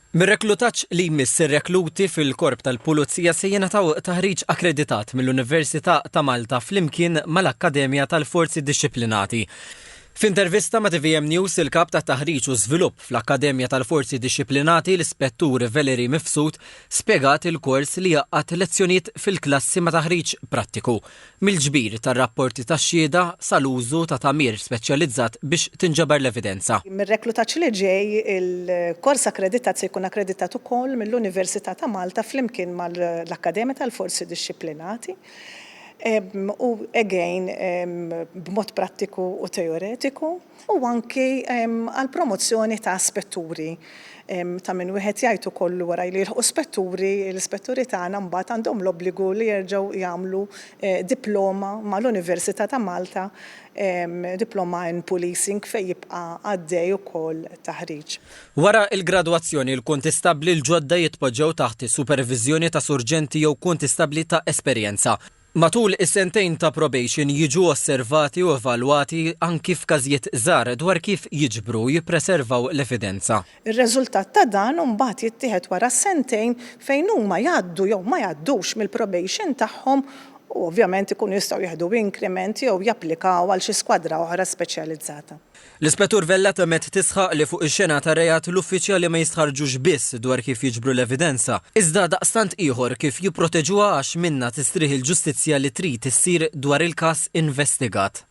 Mir-reklutaġġ li jmiss ir-rekluti fil-Korp tal-Pulizija se jingħataw taħriġ akkreditat mill-Università ta' Malta flimkien mal-Akkademja tal-Forzi Dixxiplinati. F'intervista ma' tvm News il-Kap tat-Taħriġ u Żvilupp fl-Akkademja tal-Forzi Dixxiplinati l-Ispettur Valerie Mifsud spjegat il-kors li jgħaqqad lezzjonijiet fil-klassi ma' taħriġ prattiku. Mill-ġbir tar-rapporti tax-xhieda sal-użu ta' tagħmir speċjalizzat biex tinġabar l-evidenza. Mir-reklutaġġ li ġej, il-kors akkreditat se jkun akkreditat ukoll mill-Università ta' Malta flimkien mal-Akkademja tal-Forzi Dixxiplinati u again b'mod prattiku u teoretiku. u anki għall-promozzjoni ta' spetturi. Ta' min wieħed jgħid ukoll li wara li jilħqu spetturi, l-ispetturi tagħna mbagħad għandhom l-obbligu li jerġgħu jagħmlu diploma mal-Università ta' Malta, diploma in policing fejn jibqa' għaddej ukoll taħriġ. Wara l-gradwazzjoni, il-kuntistabbli l-ġodda jitpoġġew taħt is-superviżjoni ta' surġenti jew kuntistabbli ta' esperjenza. Matul is-sentejn ta' probation jiġu osservati u evalwati anki f'każijiet żgħar dwar kif jiġbru u jippreservaw l-evidenza. Ir-reżultat ta' dan imbagħad jittieħed wara sentejn fejn huma jgħaddu jew ma jgħaddux mill-probation tagħhom u ovvjament ikunu jistgħu jieħdu increment jew japplikaw għal xi skwadra oħra speċjalizzata. L-Ispettur Vella temmet tisħaq li fuq ix-xena tar-reat l-uffiċjali ma jistħarrġux biss dwar kif jiġbru l-evidenza, iżda daqstant ieħor kif jipproteġuha għax minnha tistrieħ il-ġustizzja li trid issir dwar il-każ investigat.